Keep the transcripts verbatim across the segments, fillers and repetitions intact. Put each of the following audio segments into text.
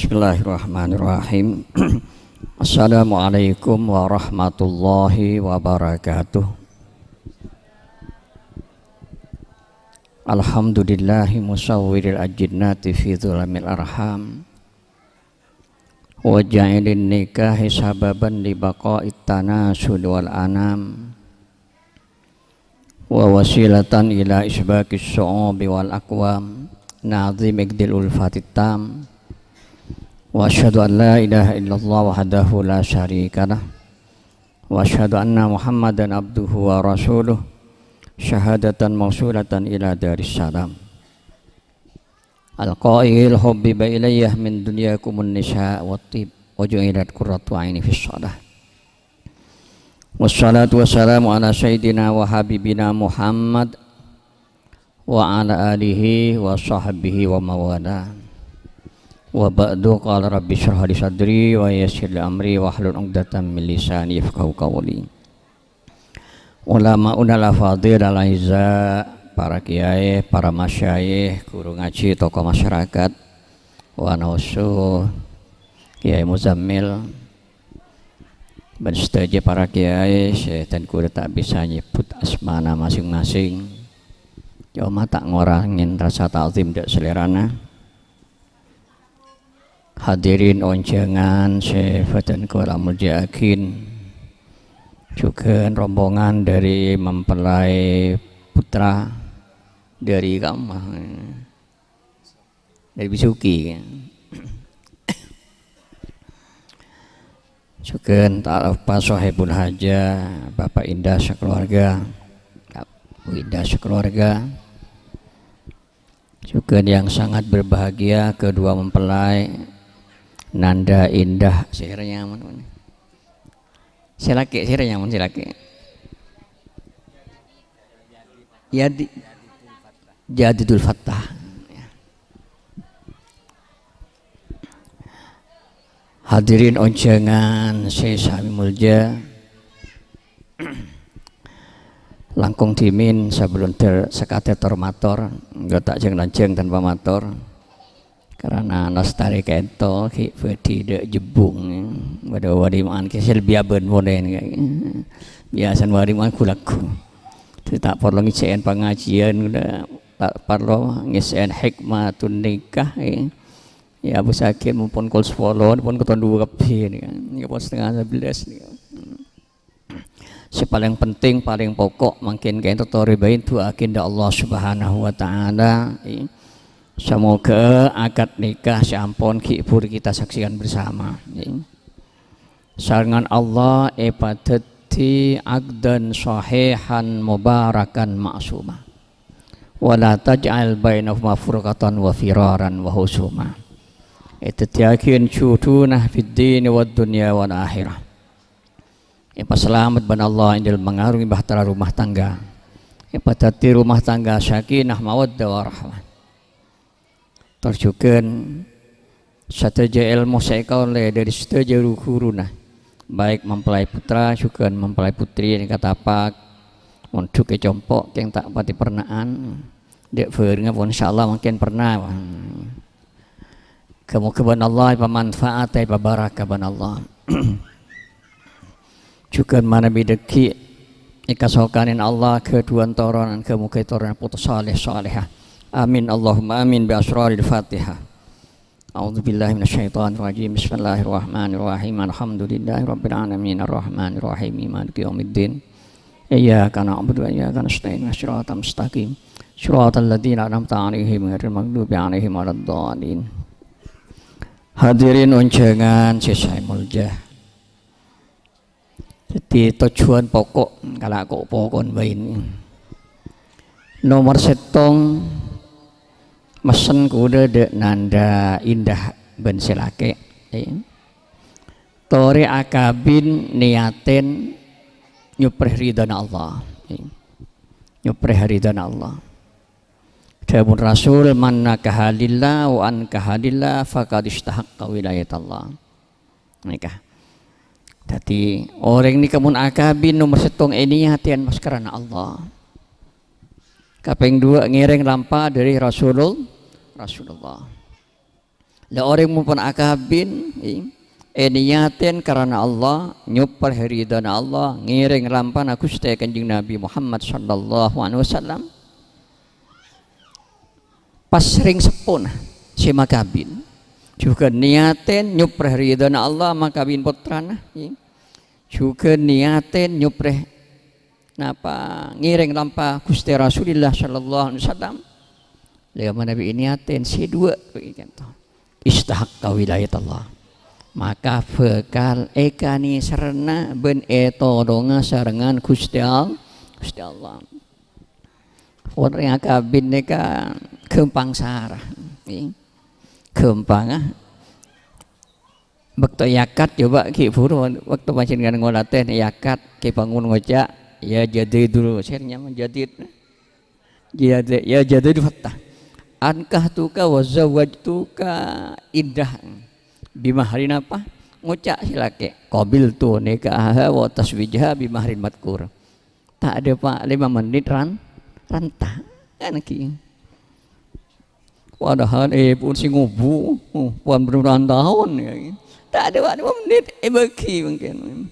Bismillahirrahmanirrahim. Assalamualaikum warahmatullahi wabarakatuh. Alhamdulillahi musawwiril ajinnati fi dhulamil arham. Wa ja'ilin nikahi sababan li baqa'it tanasuli wal anam. Wa wasilatan ila isbaqis su'ubi wal aqwam. Nazim iqdil ulfatit tam. Wa asyhadu an la ilaha illallah wahdahu la syarikalah. Wa asyhadu anna Muhammadan abduhu wa rasuluh. Syahadatan mausulatan ila daris salam. Al-qail hubbiba ilayya min dunyakumun nisa wa tib. Wa ju'ilat qurratu aini fis shalah. Wassalatu wassalamu ala sayyidina wa habibina Muhammad wa ala alihi wa sahbihi wa mawala. Wa ba'du, qala rabbi syrah li sadri wa yassir li amri wahlul 'uqdatam min lisani yafqahu qawli. Ulama'unal afadhil al-a'izza, para kiai, para masyayikh, guru ngaji, tokoh masyarakat, wa nausu Kiai Muzammil, bân sadhâjâ para kiai sè dhân kaulâ ta' bisa nyebbhut asmana masing-masing, coma ta' ngorangè rasa ta'zim dâ' salèrana. Hadirin onjhângan sè bhâdhân kaulâ molja'aghi, jhughân rombongan dâri mempelai putra dâri kamma, dâri Bisuki. Jhughân ta' loppa sohibul hajah, Bapak Indah sakeluarga, Bu Indah sakeluarga. Jhughân yang sangat berbahagia kedua mempelai, Nanda Indah, sè lakè', sè lakè'. Yadi-, Jadidul Fattah. Hadirin onjhângan sè samè molja. Langkong dhimèn sabellunna sakadhâr tor-mator, èngghâ ta' jhâng-lanjhâng tanpa mator. Karana lastarè ka'dinto ghi' bâdhi dâ' jebbhung, bâdâ walima'an kèsèl biyâ bân polè. Biyasana walima'an ghu-lagghu. Dâddhi ta' parlo ngèssè'è pangajiyân, ta' parlo ngèssè'è hikmatun nikah, ya. Ya, abâssaghi mon pon kol sapolo, pon katon duwâ kabbhi, nèka. Nèka pon satengnga sabellâs, nèka. Sè palèng penting, palèng pokok, mangkèn ka'dinto torè bhâi du'aaghi dâ' Allah Subhanahu wa Ta'ala, ya. Samoghâ akad nikah sè ampon ghi' bhuru kita saksèkan bersama, ya. Sarengngan Allah èpadhâddhi aqdan shahihan mubarakan ma'suma. Wa la taj'al bainahuma furqatan wa firaran wa husuma. Èdhâddhiyâghi jhudhuna fid dini wad dunya wal akhirah. Èpasalamet bân Allah è dâlem mangarungè bahtera rumah tangga. Èpadhâddhi rumah tangga sakinah mawaddah warahmah. Tor jhughân sadhâjâ èlmo sè èkaollè dâri sadhâjâ ru-ghuruna, baik mempelai putra jhughân mempelai putri nèka tapak, mondhuk è compo' kèng ta' patè perna'an, dâ' bhârengnga pon insyaallah mangkèn perna. Ghâ-moghâ bân Allah èpamanfaat, èpabarakah bân Allah. Jhughân manabi dâgghi' èkasokanè Allah ghâdhuwân toronan, ghâ-moghâ toronan poto saleh salehah. Amin, Allahumma amin, bi asraril Fatihah. A'udzu billahi minasyaitonir rajim. Bismillahirrahmanirrahim. Alhamdulillahi rabbil alamin, arrahmanir rahim, maliki yaumiddin. Iyyaka na'budu wa iyyaka nasta'in. Shiratal mustaqim. Shiratal ladzina an'amta 'alaihim ghairil maghdubi 'alaihim waladdallin. Hadirin onjhângan sè saè molja. Dâddhi, tojjhuwân poko', kala' ko' poko'en bhâi. Nomer sèttong, messen kaulâ dâ' Nanda Indah bân sè lakè', ya. Torè akabin nèyatèn nyoprè ridhâna Allah, ya. Nyoprè ridhâna Allah. Dhâbuna Rasul, "Man nakaha lillah wa ankaha lillah faqad istahaqqa wilayatallah." Nèka. Dâddhi, orèng nèka mon akabin nomer sèttong ènèyatèn pas karana Allah. Kapèng duwâ' ngèrèng lampa dâri Rasulul-, Rasulullah. La orèng mon pon akabin, èniyatè karana Allah, nyoprè ridhâna Allah, ngèrèng lampana Ghustè Kanjeng Nabi Muhammad sallallahu alaihi wasallam. Pas rèng seppona sè makabin, jhughân niyatè nyoprè ridhâna Allah makabin pottrana, jhughân niyatè nyoprè napa ngèrèng lampa Ghustè Rasulillah sallallahu alaihi wasallam. Lè manabi niyatè sè duwâ' ka'dinto. Istahaqqa wilayat Allah. Maka bhâkal èkanèserrana bân ètolonga sarengngan Ghustè All-, Ghustè Allah. Orèng akabin nèka ghâmpang sara. Ghâmpang, ah. Bâkto èakad, coba ghi' bhuru, bâkto panjhennengngan ngolatè èakad, ghi' bângon ngoca', "Ya jadid dulu." Sè nyama jadid. Ya ja-, ya jadid fatta. "Ankastuka wa zawwajtuka indah." Bi mahrin apa? Ngoca' sè lakè', "Qabiltu nikahaha wa tazwijaha bi mahrin madkur." Ta' dâpa' lèma mennit ran-, ranta. Kan ghi. Padahal, eh, pon sè ngobu, oh, pon berbulan taon, ya. Ta' dâpa' lèma mennit, eh, èbâghi mungkin.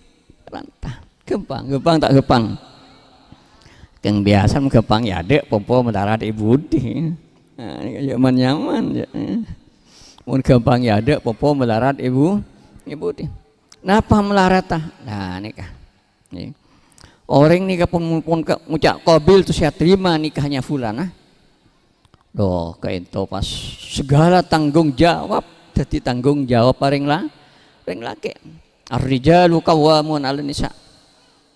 Ranta. Ghâmpang, ghâmpang ta' ghâmpang? Kèng biyasa ghâmpang è adâ', pompo malarat è budi. Nah, nèka nyaman-nyaman, ya. Mon ghâmpang è adâ', pompo malarat è bu-, è budi. Napa malarata? Nah, nèka. Ngghi. Orèng nèka pon, pon ka-, ngoca' qabiltu, sè atarèma nikahnya fulanah. Loh, ka'dinto pas segala tanggung jawab, dhâddhi tanggung jawab rèng la-, rèng lakè'. "Ar-rijalu qawwamuna 'alan nisa."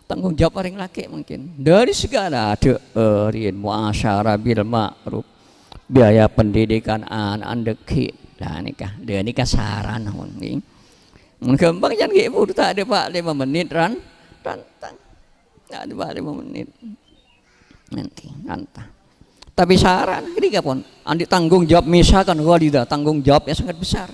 Tanggung jawab rèng lakè' mungkin. Dâri segala, adâ', eh, riyen muasyarah bil ma'ruf. Biaya pendidikan ana' andhâghi'. Lah nèka, dâ' nèka sarana, ngghi. Mon ghâmpang can ghi' buru ta' dâpa' lèma mennit ran-, rantang. Ta' dâpa' lèma mennit. Nanti, anta. Tapi sarana, ghânèka pon. Andi' tanggung jawab, misalkan walidah, tanggung jawab yang sangat besar.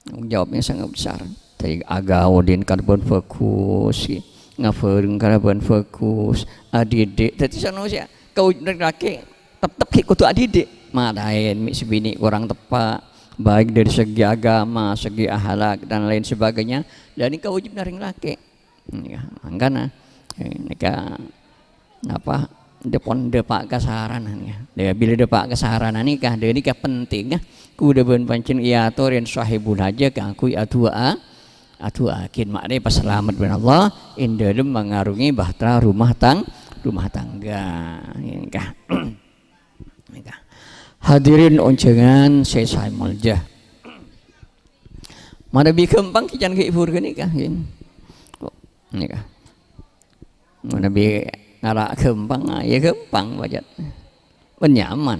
Tanggung jawab yang sangat besar. Dâri agaudin kalabân bhâghus, ngabhâreng kalabân bhâghus, adidik. Dâddhi sano sè kau rèng lakè' teptep ghi' kodhu adidik. Malaèn mè' sè binè' korang teppa', baik dari segi agama, segi akhlak, dan lain sebagainya. Dan ini kewajiban rèng lakè'. Nèka, mangkana, eh, nèka, napa, dâpon dâpa' ka sarana nèka. Dâ-, bilâ dâpa' ka sarana nèka, dâ-, nèka penting, ya. Kaulâ bân panjhennengan èyatorè sahibul hajah kaangghuy adu'a, adu'a. Ghin ma'rè pasalamet bân Allah, è dâlem mangarungi bahtera rumah tang-, rumah tangga. Nèka. Nèka. Hadirin onjhângan sè saè molja. Manabi ghâmpang ghi' can ghi' buru ghânèka, ghi. Nèka. Manabi ngala' ghâmpang, ah, ya ghâmpang pajhât. Bân nyaman.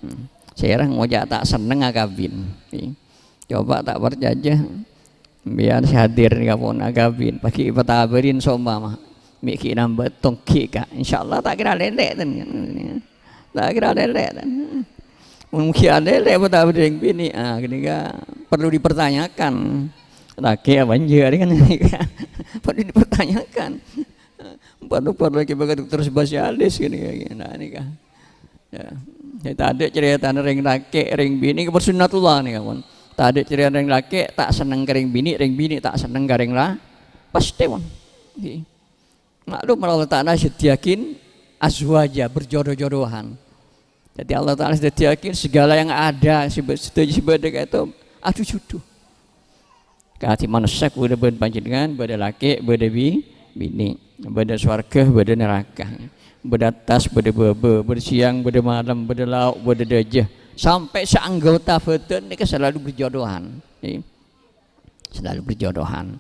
Hmm. Sèra ngoca' ta' senneng akabin. Ghi. Coba ta' parcajâ. Biar sè hadir nèka pon akabin, paghi' èpatabârin soma, ma. Mè' ghi' nambâ tonggi', Ka'. Insyaallah ta' kèra lèlè', ten. Ta' kèra lèlè', ten. Mon ghi' alèlè' èpatabâri rèng binè', ah, ghânèka perlu dipertanyakan. Lakè' apa enjâ', kan, ghânèka. Perlu dipertanyakan. Perlu, perlu ghi' bâkal dokter spesialis, ghânèka. Nah, nèka. Ya. Jadi, tadâ' carètana rèng lakè', rèng binè', kèbâ sunnatullah nèka, pon. Tadâ' carètana rèng lakè' ta' senneng ka rèng binè', rèng binè' ta' senneng ka rèng la-, pastè, pon. Ghi. Maklum, Allah Ta'ala sèdhiyâaghin azwaja, berjodoh-jodohan. Jadi, Allah Ta'ala sèdhiyâaghin segala yang ada, sè bâ-, sadhâjâ sè bâdâ ka'dinto adu judhu. Kadhi manossa kaulâ bân panjhennengan, bâdâ lakè', bâdâ bi-, binè', bâdâ sowarghâ, bâdâ naraka, bâdâ attas, bâdâ bâbâ, bâdâ sèyang, bâdâ malem, bâdâ lao', bâdâ dâjâ, sampè' saanggota bhâdhân nèka salalu berjodohan. Ngghi. Salalu berjodohan.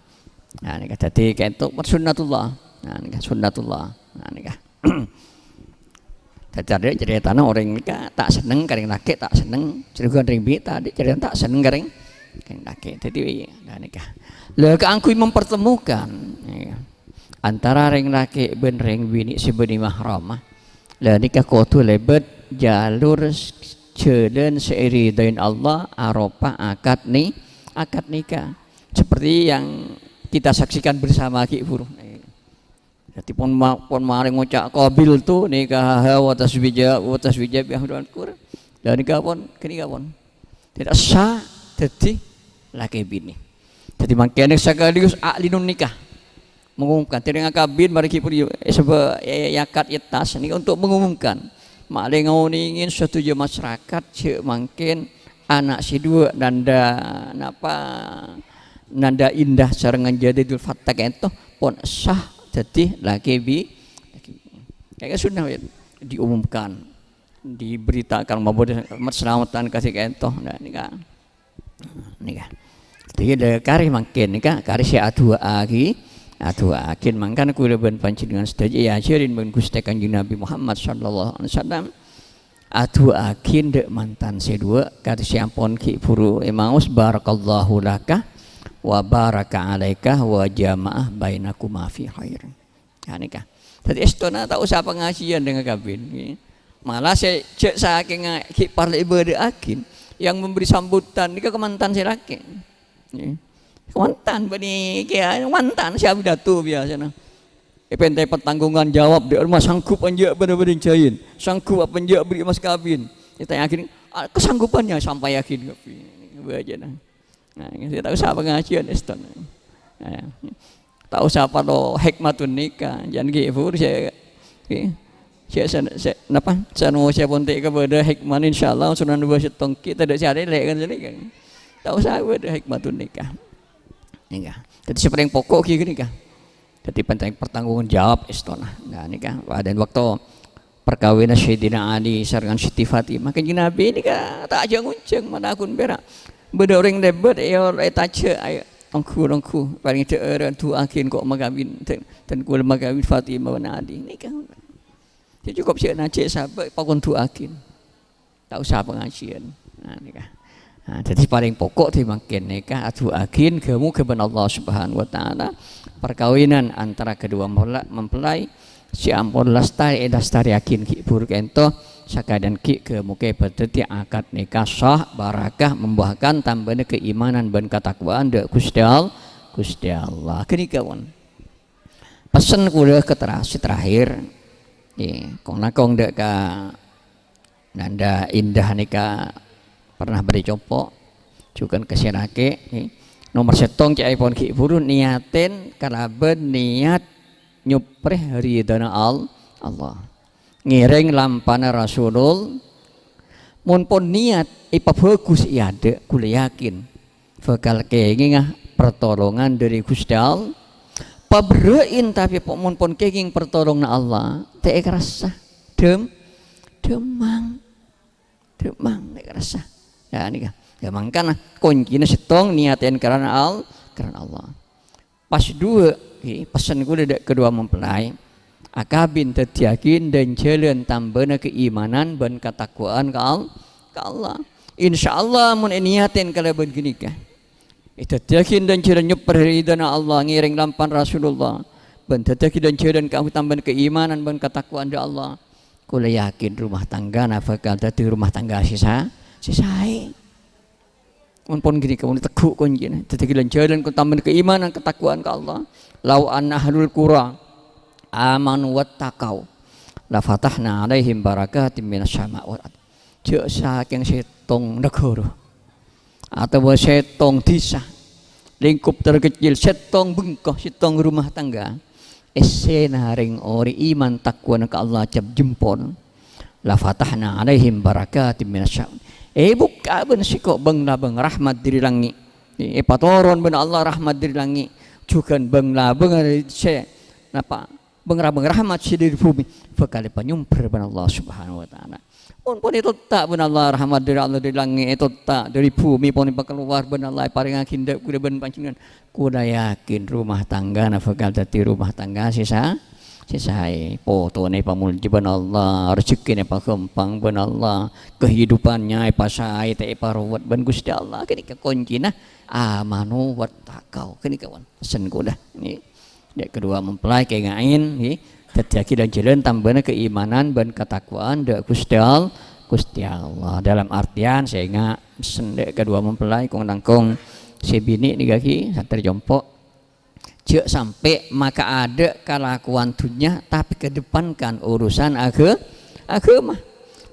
Nah, nèka dhâddhi ka'dinto sunnatullah. Nah, nèka sunnatullah. Nah, nèka. Dhâddhi, tadâ' carètana orèng nèka ta' senneng ka rèng lakè', ta' senneng. Jhughân rèng binè' tadâ' carètana ta' senneng ka rèng, rèng lakè'. Dhâddhi, nah, nèka. Lha, kaangghuy mempertemukan, ya, antara rèng lakè' bân rèng binè' sè bânnè mahramma. Lha, nèka kodhu lèbât jalur s-, jhâlân sè èridhâi Allah aropa akad ni-, akad nikah. Seperti yang kita saksikan bersama ghi' buru. Dhâddhi pon ma-, pon marè ngoca', "Qabiltu nikahaha wa tazwija-, wa tazwija bi ahadil madkur." Lah nèka pon, ghânèka pon. Tidak sah dhâddhi lakè binè. Dhâddhi mangkèn sakalèghus a'linun nikah. Mengumumkan, tèrèng akabin marè ghi' puri, eh, sebâ, eh, akad ittas nèka untuk mengumumkan. Malè ngonèngè sadhâjâ masyarakat jhâ' mangkèn ana' sè duwâ' nanda, napa, nanda indah sareng jadidul fatta ka'ènto pon sah dhâddhi lakè bi-, lakè binè. Ka'ènto sunnah, ya, diumumkan, diberitakan mabâdâ selameddhân kasè ka'ènto. Nah, nèka. Nèka. Dhâddhi, la karè mangkèn nèka, karè sè adu'aaghi, adu'aaghi. Mangkana kaulâ bân panjhennengngan sadhâjâ èajhâri bân Ghustè Kanjeng Nabi Muhammad sallallahu alaihi wasallam, adu'aaghi dâ' mantan sè duwâ', kadhi sè ampon ghi' bhuru èmaos, "Barakallahu laka wa baraka alaika wa jama'a bainakuma fi khair." Nah, nèka. Dhâddhi, èstona ta' osa pangajiân dâ' akabin, ngghi. Malah sè jhâ' sakènga ghi' parlo èbâdâ'aghi, yang memberi sambutan nèka kamantan sè lakè. Ngghi. Kamantan bânnè kèya, mantan sè apidato biyasana. Èpènta'è pertanggungjawaban, dâ' remma sanggup enjâ' bâdâ-bâdâ jhâin, sanggup apa enjâ' beri mas kawin. Ètanya'aghi, ah, kesanggupannya sampaiaghi kabbhi. Bâjâna. Nah, ta' osa pangajiân, èstona. Nah, ta' osa parlo hikmatun nikah, jhân ghi' bhuru sè, sè, sè, sè, napa? Sano sè pon tè' kabâdâ hikmah, insyaallah, sunan dua settong ki' tadâ' sè arèlè kan sènèka. Ta' osa bâdâ hikmatun nikah. Nèka. Dhâddhi sè palèng pokok ghi' ghânèka. Dhâddhi penting pertanggung jawab èstona. Nah, nèka, pada waktu parkawinanna Sayyidina Ali sareng Siti Fatimah. Kanjeng Nabi nèka ta' jhâng-onjhâng, managhun pèra'. Bâdâ orèng lèbât, èyo-, ètajhâ', ayo, ongghu-ongghu, palèng dhâ'ârâ du'aaghi engko' makawin, dan, dan kaulâ makawin Fatimah bân Ali. Nèka. Sè cokop sè najhâ' sabâ' pakon du'aaghi. Ta' osa pangajiân. Nah, nèka. Nah, dhâddhi palèng pokok dhâddhi mangkèn nèka adu'aaghi ghâ-moghâ bân Allah Subhanahu wa Ta'ala parkawinan antara kedua mempela-, mempelai sè ampon lastarè-, èlastarèyaghi ghi' bhuru ka'ènto, sakadhâng ghi' ghâ-moghâ èpadhâddhi akad nikah sah, barakah, membuahkan tambâna keimanan bân katakwaan dâ' Ghustè All-, Ghustè Allah. Ghânèka, pon. Pessen kaulâ ka tera-, sè terakhir. Ngghi, kong-langkong dâ' ka Nanda Indah nèka pernah bâdâ compo', jhughân ka sè lakè, ngghi. Nomer sèttong ca'èpon ghi' bhuru niyaten kalabân niyat nyoprè ridhâna Al-, Allah. Ngèrèng lampana Rasulul-, mon pon niyat èpabhâghus è adâ', kaulâ yakin bhâkal kèngènga pertolongan dâri Ghustè All-, paberrâ'in, tapè po-, mon pon kèngèng pertolonganna Allah, ta' èkarassa. Dhâm-, dhâmmang. Dhâmmang, ta' èkarassa. Ya, nèka. Ya, mangkana koncina sèttong niyaten karana All-, karana Allah. Pas duwâ', ngghi, pessen kaulâ dâ' kedua mempelai, akabin dhâddhiyâghi dan-jhâlân tambâna keimanan bân katakwaan ka Al-, ka Allah. Insyaallah, mon èniyaten kalabân ghânèka, èdhâddhiyâghi dan-jhâlân nyoprè ridhâna Allah, ngèrèng lampan Rasulullah, bân dhâddhiyâghi dan-jhâlân ka-, tambâna keimanan bân katakwaan dâ' Allah. Kaulâ yakin rumah tanggana bhâkal dhâddhi rumah tangga sè sa-, sè saè. Mon pon ghânèka, mon tegghu' koncina. Dhâddhi lan-jhâlân kotambâna keimanan, katakwaan ka Allah. "Lau anna ahlul qura amanu wattaqau, la fatahna 'alaihim barakatim minas sama' wal ard." Jhâ' sakèng sèttong naghârâ, atabâ sèttong dhisa, lingkup terkecil, sèttong bengko, sèttong rumah tangga, èssèna rèng orèng iman takwana ka Allah cap jempol. "La fatahna 'alaihim barakatim minas sama'." Èbukka' bân sèngko' bâng-labâng rahmat dâri langngè'. Èpatoron bân Allah rahmat dâri langngè'. Jhughân bâng-labâng sè, napa, bâng-labâng rahmat sè dâri bhumè bhâkal èpanyomper bân Allah Subhanahu wa Ta'ala. Mon pon ètotta' bân Allah, rahmat dâri Allah dâri langngè' ètotta', dâri bhumè pon èpakalowar bân Allah, èparèngaghi dâ' kaulâ bân panjhennengngan. Kaulâ yakin rumah tanggana bhâkal dhâddhi rumah tangga sè sa-, sè saè. Potona èpamoljâ bân Allah, rejekkèna èpaghâmpang bân Allah, kehidupannya èpasaè, ta' èparowet bân Ghustè Allah. Ghânèka koncina amanu wattaqau. Ghânèka, pon, pessen kaulâ. Ngghi. Dâ' kedua mempelai kènga'è, ngghi. Dhâddhiyâghi lan-jhâlân tambâna keimanan bân katakwaan dâ' Ghustè All-, Ghustè Allah. Dalam artian, sènga' pessen dâ' kedua mempelai, kong-langkong sè binè' nèka ghi, santrè compo'. Jhâ' sampè' makaadâ' kalakowan dhunnya, tapè kedepankan urusan agha-, aghâma.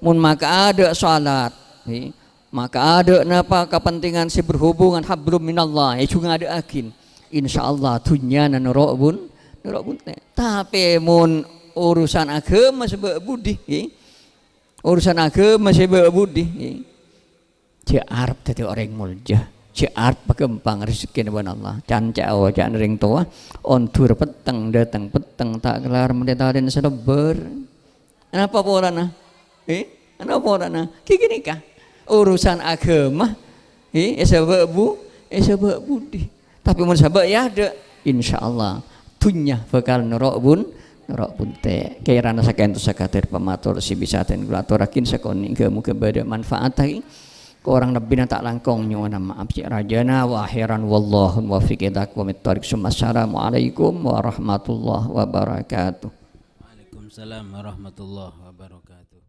Mon makaadâ' salat, ngghi, Maka adâ' napa kapentingan sè berhubungan hablum minallah, èjhung adâ'aghin. Insyaallah dhunnyana noro' bun-, noro' bunte'. Tapè mon urusan aghâma sè bâ' budi, ngghi. Urusan aghâma sè bâ' budi, ngghi. Jhâ' arep dhâddhi orèng molja. Jhâ' arep paghâmpang rejekkèna bân Allah. Can-, ca'na orèng towa, ondur petteng, dâteng petteng, ta' kellar mènta talèna salebbâr. Anapa polana? Eh? Anapa polana? Ghi ghânèka. Urusan aghâma, eh, èsabâ' bu-, èsabâ' budi. Tapè mon sabâ' è adâ', insyaallah dhunnya bhâkal noro' bun-, noro' bunte'. Kèrana saka'dinto sakadâr pamator sè bisa den kaulâ atorraghin sakonè', ghâ-moghâ bâdâ manfaatta. Korang lebbina ta' langkong nyo'ona ma'af cè' rajâna. Wa akhiran, wallahul muwaffiq ila aqwamit thoriq. Summa assalamualaikum warahmatullahi wabarakatuh. Waalaikumsalam warahmatullahi wabarakatuh.